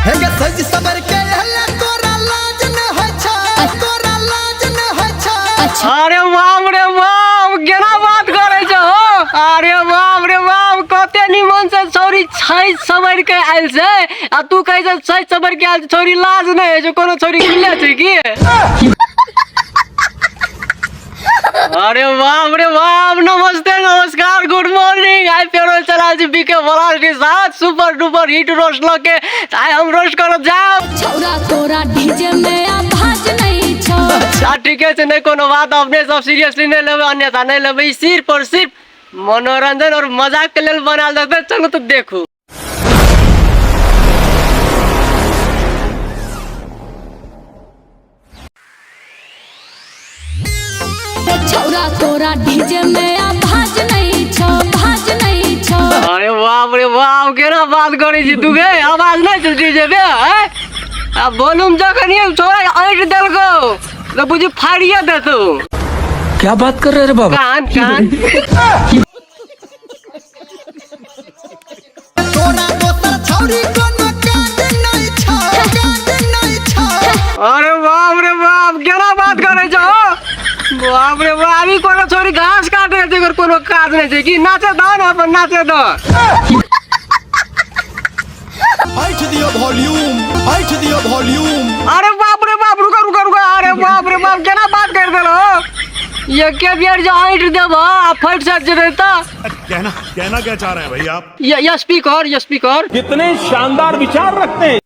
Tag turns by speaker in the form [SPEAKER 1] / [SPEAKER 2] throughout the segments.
[SPEAKER 1] हे गे सज सबर के हल्ला तोरा लाज न होइ छौ, तोरा लाज न होइ छौ।
[SPEAKER 2] अरे बाप रे बाप, केना बात करे छो हो? अरे बाप रे बाप, कते निमन से छौरी छै सबर के आयल छै आ तू कहै छै छै सबर के आयल छै, छौरी लाज नहि होइ छै? कोनो छौरी खुलले छै की? अरे बाप रे बाप, नमस्ते, नमस्कार, गुड मॉर्निंग। आइ फेरो चला छी बीके बलाल के साथ सुपर डुपर हिट रोस्ट लऽ के। आइ हम रोस्ट करब जाब
[SPEAKER 3] छौरा तोरा डीजे में आवाज नहीं छौ।
[SPEAKER 2] अच्छा ठीके छै, नहि कोनो बात, अपने सब सीरियसली नहि लेबै, अन्यथा नहि लेबै। ई सिर्फ और सिर्फ मनोरंजन और मजाक के लेल बनायल जेतै। चलू तऽ देखू।
[SPEAKER 3] छौरा तोरा डीजे में आवाज नहीं छौ, आवाज नहीं छौ।
[SPEAKER 2] अरे बाप रे बाप, केना बात करै छी तू गे? आवाज नहि छै डीजे पे हैं? आ वॉल्यूम जखन ये छोड़ा ऐंठ देलकौ तऽ बुझी फाड़िए देतौ।
[SPEAKER 4] क्या बात कर रहे रे बाबा?
[SPEAKER 2] कान कान।
[SPEAKER 1] तोरा दोसर छौरी कोनो काज नहि छौ, काज नहि छौ।
[SPEAKER 2] अरे बाप रे बाप, केना बात करै छौ? बाप रे बाप, ई कोनो छोरी घास काटे छै, एकर कोनो काज नहि छै की? नाचे दह ने, अपन नाचे दह।
[SPEAKER 1] ऐठ दियो वॉल्यूम, ऐठ दियो वॉल्यूम।
[SPEAKER 2] अरे बाप रे बाप, रुका रुका रुका। अरे बाप रे बाप, केना बात कर देलो? ये के बेर जो ऐठ देब आ फट सट जेतै तऽ।
[SPEAKER 5] कहना कहना क्या चाह रहे हैं भाई आप?
[SPEAKER 2] ये स्पीकर, ये स्पीकर।
[SPEAKER 6] कितने शानदार विचार रखते हैं।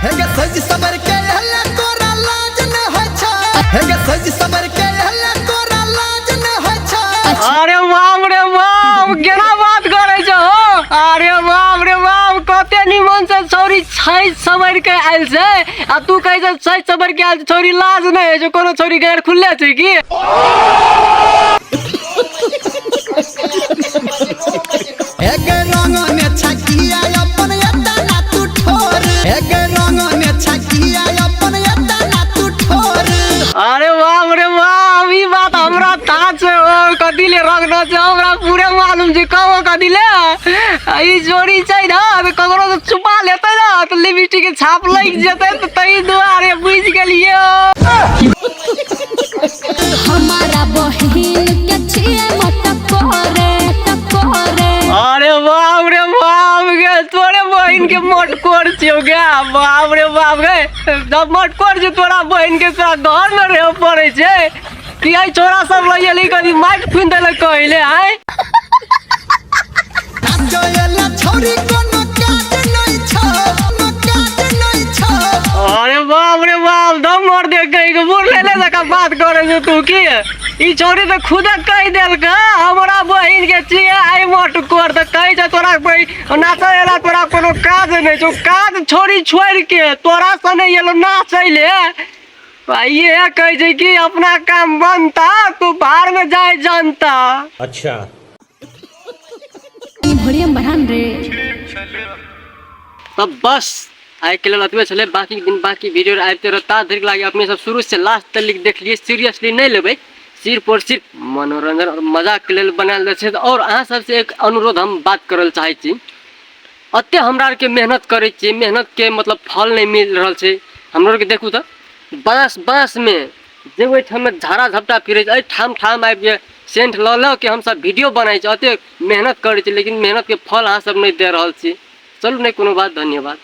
[SPEAKER 1] हे गे सज सबर के हल्ला तोरा लाज न होइ छौ, हे गे सज सबर के हल्ला तोरा लाज न होइ छौ।
[SPEAKER 2] अरे बाप रे बाप, केना बात करै छौ? अरे बाप रे बाप, कते निमन से छौरी छै सबर के आयल छै आ तू कहै छै छै सबर के आयल छै, छौरी लाज नहि होइ छै? कोनो छौरी गैर खुलले छै की?
[SPEAKER 1] हे गे रंग में छकिया अपन एतना तू ठोर, हे गे रंग में छकिया अपन एतना तू ठोर।
[SPEAKER 2] अरे बाप रे बाप, ई बात हमरा था छै ओ कथी ले रंग न छै, हमरा पूरे मालूम छै। कहो कथी ले आ ई जोड़ी छै न तऽ ककरो से छुपा लेतै न तऽ लिपस्टिक के छाप लागि जेतै, तऽ ताहि दुआरे बुझि गेलियै।
[SPEAKER 3] हमारा बहिन के छिए मत करे करे।
[SPEAKER 2] अरे बाप रे बाप गे, तोरे बहिन के मटकोर छियौ गे। बाप रे बाप गे, जब मटकोर छै तोरा बहिन के, तोरा घर में रहे पड़ै छै कि एहि छोरा सब लऽ गेली कभी माटि खुनि देलक कहले आय।
[SPEAKER 1] नाचो एला छौरी कोनो काज नहि छौ, कोनो काज नहि छौ।
[SPEAKER 2] अरे बाप रे बाप, दम मार दे कहीं के बुढ़ ले ले जका बात करे छै तू की? ई छौरी तऽ खुदे कहि देलक हमरा बहिन के छियै आइ मटकोर, तऽ कहै छै तोरा बहिन नाचै एला तोरा कोनो काज नहि छौ। काज छोड़ी छोड़ि के तोरा सने एलो नाचै ले। आ इहे कहै छै कि अपना काम बनता तू बाहर में जाय जनता।
[SPEAKER 6] अच्छा।
[SPEAKER 3] वॉल्यूम बढ़ान रे।
[SPEAKER 2] तब बस आइ के लेल एतबे छलै। बाकी दिन बाकी वीडियो आबिते रहता धरि लागे अपने सब शुरू से लास्ट तक देखलिए, सीरियसली नहि लेबै, सिर्फ और सिर्फ मनोरंजन और मजाक के लेल बनायल जाइ छै। और अहाँ सबसे एक अनुरोध हम बात करल चाहै छी। एते हमरा आरके मेहनत करै छियै, मेहनतके मतलब फल नहि मिल रहल छै हमरो आरके। देखू तऽ बाँस बाँसमे जे ओहिठाममे झाड़ा झपटा फिरै छै, एहि ठाम ठाम आबिके सेंट लऽ लऽ के हमसब वीडियो बनाइ छी। एतेक मेहनत करै छी लेकिन मेहनतके फल अहाँ सब नहि दऽ रहल छी। चलू नहि कोनो बात, धन्यवाद।